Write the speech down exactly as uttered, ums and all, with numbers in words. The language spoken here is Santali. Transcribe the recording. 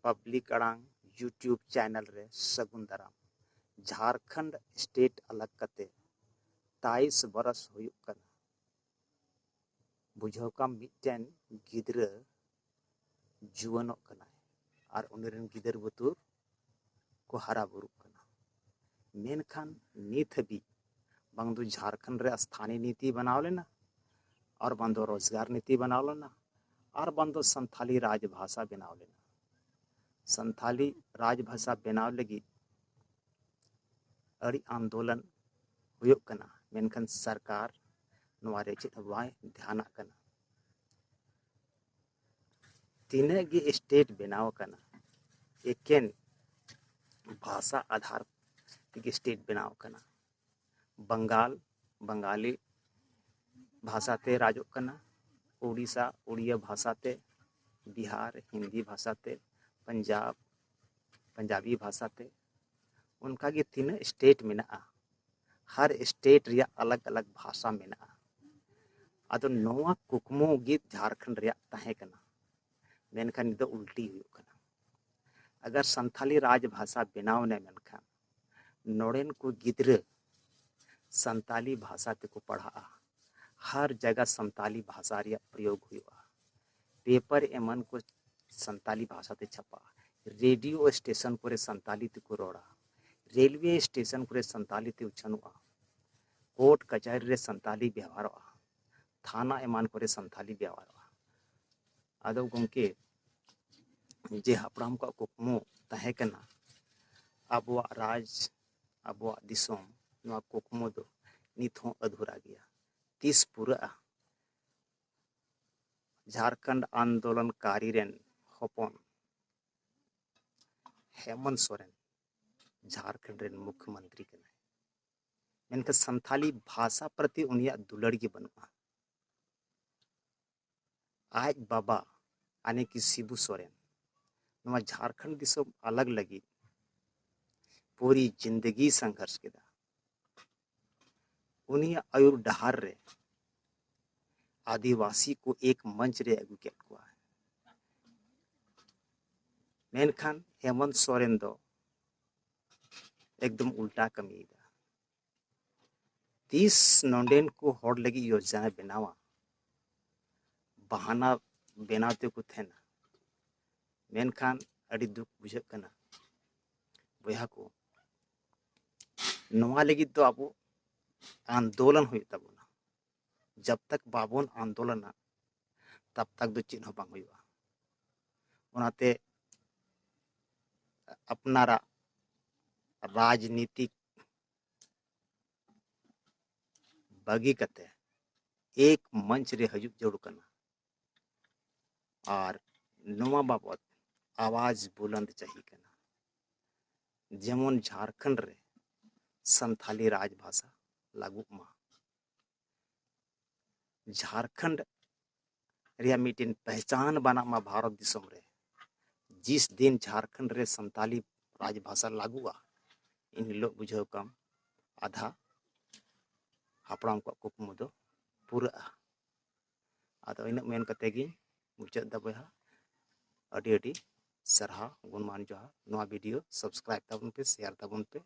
ᱯᱟᱵᱽᱞᱤᱠ ᱟᱲᱟᱝ YouTube ᱪᱮᱱᱮᱞ ᱨᱮ ᱥᱟᱹᱜᱩᱱ ᱫᱟᱨᱟᱢ᱾ ᱡᱷᱟᱨᱠᱷᱚᱸᱰ ᱥᱴᱮᱴ ᱟᱞᱟᱜᱽ ᱠᱟᱛᱮ ᱛᱟᱭᱤᱥ ᱵᱚᱨᱚᱥ ᱦᱩᱭᱩᱜ ᱠᱟᱱᱟ᱾ ᱵᱩᱡᱷᱟᱹᱣ ᱠᱟᱢ, ᱢᱤᱫᱴᱮᱱ ᱜᱤᱫᱽᱨᱟᱹ ᱡᱩᱣᱟᱹᱱᱚᱜ ᱠᱟᱱᱟᱭ ᱟᱨ ᱩᱱᱤ ᱨᱮᱱ ᱜᱤᱫᱟᱹᱨ ᱵᱩᱛᱩᱨ ᱠᱚ ᱦᱟᱨᱟ ᱵᱩᱨᱩᱜ ᱠᱟᱱᱟ᱾ ᱢᱮᱱᱠᱷᱟᱱ ᱱᱤᱛ ᱦᱟᱹᱵᱤᱡ ᱵᱟᱝ ᱫᱚ ᱡᱷᱟᱨᱠᱷᱚᱸᱰ ᱨᱮ ᱥᱛᱷᱟᱱᱤ ᱱᱤᱛᱤ ᱵᱮᱱᱟᱣ ᱞᱮᱱᱟ, ᱟᱨ ᱵᱟᱝ ᱫᱚ ᱨᱳᱡᱽᱜᱟᱨ ᱱᱤᱛᱤ ᱵᱮᱱᱟᱣ ᱞᱮᱱᱟ, ᱟᱨ ᱵᱟᱝ ᱫᱚ ᱥᱟᱱᱛᱷᱟᱞᱤ ᱨᱟᱡᱽ ᱵᱷᱟᱥᱟ ᱵᱮᱱᱟᱣ ᱞᱮᱱᱟ᱾ ᱥᱟᱱᱛᱷᱟᱞᱤ ᱨᱟᱡᱽ ᱵᱷᱟᱥᱟ ᱵᱮᱱᱟᱣ ᱞᱟᱹᱜᱤᱫ ᱟᱹᱰᱤ ᱟᱱᱫᱳᱞᱚᱱ ᱦᱩᱭᱩᱜ ᱠᱟᱱᱟ, ᱢᱮᱱᱠᱷᱟᱱ ᱥᱚᱨᱠᱟᱨ ᱱᱚᱣᱟ ᱨᱮ ᱪᱮᱫ ᱦᱚᱸ ᱵᱟᱭ ᱫᱷᱮᱭᱟᱱᱟᱜ ᱠᱟᱱᱟ᱾ ᱛᱤᱱᱟᱹᱜ ᱜᱮ ᱥᱴᱮᱴ ᱵᱮᱱᱟᱣ ᱟᱠᱟᱱᱟ, ᱮᱠᱮᱱ ᱵᱷᱟᱥᱟ ᱟᱫᱷᱟᱨ ᱛᱮᱜᱮ ᱥᱴᱮᱴ ᱵᱮᱱᱟᱣ ᱟᱠᱟᱱᱟ᱾ ᱵᱟᱝᱜᱟᱞ, ᱵᱟᱝᱜᱟᱞᱤ ᱵᱷᱟᱥᱟᱛᱮ ᱨᱟᱡᱚᱜ ᱠᱟᱱᱟ᱾ ᱳᱰᱤᱥᱟ, ᱳᱰᱤᱭᱟ ᱵᱷᱟᱥᱟᱛᱮ᱾ ᱵᱤᱦᱟᱨ, ᱦᱤᱱᱫᱤ ᱵᱷᱟᱥᱟᱛᱮ᱾ ᱯᱟᱧᱡᱟᱵᱽ, ᱯᱟᱧᱡᱟᱵᱤ ᱵᱷᱟᱥᱟᱛᱮ᱾ ᱚᱱᱠᱟᱜᱮ ᱛᱤᱱᱟᱹᱜ ᱥᱴᱮᱴ ᱢᱮᱱᱟᱜᱼᱟ, ᱦᱟᱨ ᱥᱴᱮᱴ ᱨᱮᱭᱟᱜ ᱟᱞᱟᱜᱽ ᱟᱞᱟᱜᱽ ᱵᱷᱟᱥᱟ ᱢᱮᱱᱟᱜᱼᱟ᱾ ᱟᱫᱚ ᱱᱚᱣᱟ ᱠᱩᱠᱢᱩ ᱜᱮ ᱡᱷᱟᱨᱠᱷᱚᱸᱰ ᱨᱮᱭᱟᱜ ᱛᱟᱦᱮᱸ ᱠᱟᱱᱟ, ᱢᱮᱱᱠᱷᱟᱱ ᱱᱤᱛ ᱫᱚ ᱩᱞᱴᱤ ᱦᱩᱭᱩᱜ ᱠᱟᱱᱟ᱾ ᱟᱜᱟᱨ ᱥᱟᱱᱛᱷᱟᱞᱤ ᱨᱟᱡᱽ ᱵᱷᱟᱥᱟ ᱵᱮᱱᱟᱣ ᱮᱱᱟ, ᱢᱮᱱᱠᱷᱟᱱ ᱱᱚᱰᱮᱱ ᱠᱚ ᱜᱤᱫᱽᱨᱟᱹ ᱥᱟᱱᱛᱟᱞᱤ ᱵᱷᱟᱥᱟ ᱛᱮᱠᱚ ᱯᱟᱲᱦᱟᱜᱼᱟ, ᱦᱟᱨ ᱡᱟᱭᱜᱟ ᱥᱟᱱᱛᱟᱞᱤ ᱵᱷᱟᱥᱟ ᱨᱮᱭᱟᱜ ᱯᱨᱚᱭᱳᱜᱽ ᱦᱩᱭᱩᱜᱼᱟ, ᱯᱮᱯᱟᱨ ᱮᱢᱟᱱ ᱠᱚ ᱥᱟᱱᱛᱟᱞᱤ ᱵᱷᱟᱥᱟ ᱛᱮ ᱪᱷᱟᱯᱟᱜᱼᱟ, ᱨᱮᱰᱤᱭᱳ ᱥᱴᱮᱥᱚᱱ ᱠᱚᱨᱮ ᱥᱟᱱᱛᱟᱞᱤ ᱛᱮᱠᱚ ᱨᱚᱲᱟ, ᱨᱮᱞᱣᱮ ᱥᱴᱮᱥᱚᱱ ᱠᱚᱨᱮ ᱥᱟᱱᱛᱟᱞᱤ ᱛᱮ ᱩᱪᱷᱟᱹᱱᱚᱜᱼᱟ, ᱠᱳᱨᱴ ᱠᱟᱪᱷᱟᱨᱤ ᱨᱮ ᱥᱟᱱᱛᱟᱞᱤ ᱵᱮᱣᱦᱟᱨᱚᱜᱼᱟ, ᱛᱷᱟᱱᱟ ᱮᱢᱟᱱ ᱠᱚᱨᱮ ᱥᱟᱱᱛᱟᱞᱤ ᱵᱮᱣᱦᱟᱨᱚᱜᱼᱟ᱾ ᱟᱫᱚ ᱜᱚᱢᱠᱮ, ᱡᱮ ᱦᱟᱯᱲᱟᱢ ᱠᱚᱣᱟᱜ ᱠᱩᱠᱢᱩ ᱛᱟᱦᱮᱸ ᱠᱟᱱᱟ ᱟᱵᱚᱣᱟᱜ ᱨᱟᱡᱽ, ᱟᱵᱚᱣᱟᱜ ᱫᱤᱥᱚᱢ, ᱱᱚᱣᱟ ᱠᱩᱠᱢᱩ ᱫᱚ ᱱᱤᱛ ᱦᱚᱸ ᱟᱫᱷᱩᱨᱟ ᱜᱮᱭᱟ᱾ ᱛᱤᱥ ᱯᱩᱨᱟᱹᱜᱼᱟ? ᱡᱷᱟᱨᱠᱷᱚᱸᱰ ᱟᱱᱫᱳᱞᱚᱱᱠᱟᱨᱤ ᱨᱮᱱ ᱦᱚᱯᱚᱱ ᱦᱮᱢᱚᱱᱛ ᱥᱚᱨᱮᱱ ᱡᱷᱟᱨᱠᱷᱚᱸᱰ ᱨᱮᱱ ᱢᱩᱠᱷᱭᱚᱢᱚᱱᱛᱨᱤ ᱠᱟᱱᱟᱭ, ᱢᱮᱱᱠᱷᱟᱱ ᱥᱟᱱᱛᱷᱟᱞᱤ ᱵᱷᱟᱥᱟ ᱯᱨᱚᱛᱤ ᱩᱱᱤᱭᱟᱜ ᱫᱩᱞᱟᱹᱲ ᱜᱮ ᱵᱟᱹᱱᱩᱜᱼᱟ᱾ ᱟᱡ ᱵᱟᱵᱟ ᱟᱱᱮ ᱠᱤ ᱥᱤᱵᱩ ᱥᱚᱨᱮᱱ ᱱᱚᱣᱟ ᱡᱷᱟᱨᱠᱷᱚᱸᱰ ᱫᱤᱥᱚᱢ ᱟᱞᱟᱜᱽ ᱞᱟᱹᱜᱤᱫ ᱯᱩᱨᱤ ᱡᱤᱱᱫᱮᱜᱤ ᱥᱚᱝᱜᱷᱚᱨᱥ ᱠᱮᱫᱟ᱾ ᱩᱱᱤᱭᱟᱜ ᱟᱹᱭᱩᱨ ᱰᱟᱦᱟᱨ ᱨᱮ ᱟᱹᱫᱤᱵᱟᱹᱥᱤ ᱠᱚ ᱮᱠ ᱢᱚᱧᱪ ᱨᱮ ᱟᱹᱜᱩ ᱠᱮᱫ ᱠᱚᱣᱟ᱾ ᱢᱮᱱᱠᱷᱟᱱ ᱦᱮᱢᱚᱱᱛ ᱥᱚᱨᱮᱱ ᱫᱚ ᱮᱠᱫᱚᱢ ᱩᱞᱴᱟ ᱠᱟᱹᱢᱤᱭᱮᱫᱟ᱾ ᱛᱤᱥ ᱱᱚᱰᱮᱱ ᱠᱚ ᱦᱚᱲ ᱞᱟᱹᱜᱤᱫ ᱭᱳᱡᱚᱱᱟ ᱵᱮᱱᱟᱣᱟ, ᱵᱟᱦᱟᱱᱟ ᱵᱮᱱᱟᱣ ᱛᱮᱠᱚ ᱛᱟᱦᱮᱱᱟ᱾ ᱢᱮᱱᱠᱷᱟᱱ ᱟᱹᱰᱤ ᱫᱩᱠ ᱵᱩᱡᱷᱟᱹᱜ ᱠᱟᱱᱟ ᱵᱚᱭᱦᱟ ᱠᱚ, ᱱᱚᱣᱟ ᱞᱟᱹᱜᱤᱫ ᱫᱚ ᱟᱵᱚ ᱟᱱᱫᱳᱞᱚᱱ ᱦᱩᱭᱩᱜ ᱛᱟᱵᱚᱱᱟ᱾ ᱡᱟᱵ ᱛᱟᱠ ᱵᱟᱵᱚᱱ ᱟᱱᱫᱳᱞᱚᱱᱟ, ᱛᱟᱵ ᱛᱟᱠ ᱫᱚ ᱪᱮᱫ ᱦᱚᱸ ᱵᱟᱝ ᱦᱩᱭᱩᱜᱼᱟ᱾ ᱚᱱᱟᱛᱮ ᱟᱯᱱᱟᱨᱟᱜ ᱨᱟᱡᱽᱱᱤᱛᱤᱠ ᱵᱟᱹᱜᱤ ᱠᱟᱛᱮ ᱮᱠ ᱢᱚᱧᱪ ᱨᱮ ᱦᱤᱡᱩᱜ ᱡᱟᱹᱨᱩᱲ ᱠᱟᱱᱟ᱾ ᱟᱨ ᱱᱚᱣᱟ ᱵᱟᱵᱚᱛ ᱟᱣᱟᱡᱽ ᱵᱩᱞᱟᱹᱱᱫ ᱪᱟᱹᱦᱤ ᱠᱟᱱᱟ, ᱡᱮᱢᱚᱱ ᱡᱷᱟᱲᱠᱷᱚᱸᱰ ᱨᱮ ᱥᱟᱱᱛᱷᱟᱞᱤ ᱨᱟᱡᱽ ᱵᱷᱟᱥᱟ ᱞᱟᱹᱜᱩᱜ ᱢᱟ᱾ ᱡᱷᱟᱲᱠᱷᱚᱸᱰ ᱨᱮᱭᱟᱜ ᱢᱤᱫᱴᱮᱱ ᱯᱮᱦᱪᱟᱱ ᱵᱮᱱᱟᱜ ᱢᱟ ᱵᱷᱟᱨᱚᱛ ᱫᱤᱥᱚᱢ ᱨᱮ᱾ ᱡᱤᱥ ᱫᱤᱱ ᱡᱷᱟᱲᱠᱷᱚᱸᱰ ᱨᱮ ᱥᱟᱱᱛᱟᱞᱤ ᱨᱟᱡᱽ ᱵᱷᱟᱥᱟ ᱞᱟᱹᱜᱩᱜᱼᱟ, ᱤᱱ ᱦᱤᱞᱳᱜ ᱵᱩᱡᱷᱟᱹᱣ ᱠᱟᱢ ᱟᱫᱷᱟ ᱦᱟᱯᱲᱟᱢ ᱠᱚᱣᱟᱜ ᱠᱩᱠᱢᱩ ᱫᱚ ᱯᱩᱨᱟᱹᱜᱼᱟ᱾ ᱟᱫᱚ ᱤᱱᱟᱹᱜ ᱢᱮᱱ ᱠᱟᱛᱮ ᱜᱤᱧ ᱢᱩᱪᱟᱹᱫ ᱫᱟ ᱵᱚᱭᱦᱟ᱾ ᱟᱹᱰᱤ ᱟᱹᱰᱤ ᱥᱟᱨᱦᱟᱣ, ᱜᱩᱱᱢᱟᱱ ᱡᱚᱦᱟᱨ᱾ ᱱᱚᱣᱟ ᱵᱷᱤᱰᱤᱭᱳ ᱥᱟᱵᱥᱠᱨᱟᱭᱤᱵ ᱛᱟᱵᱚᱱ ᱯᱮ, ᱥᱮᱭᱟᱨ ᱛᱟᱵᱚᱱ ᱯᱮ,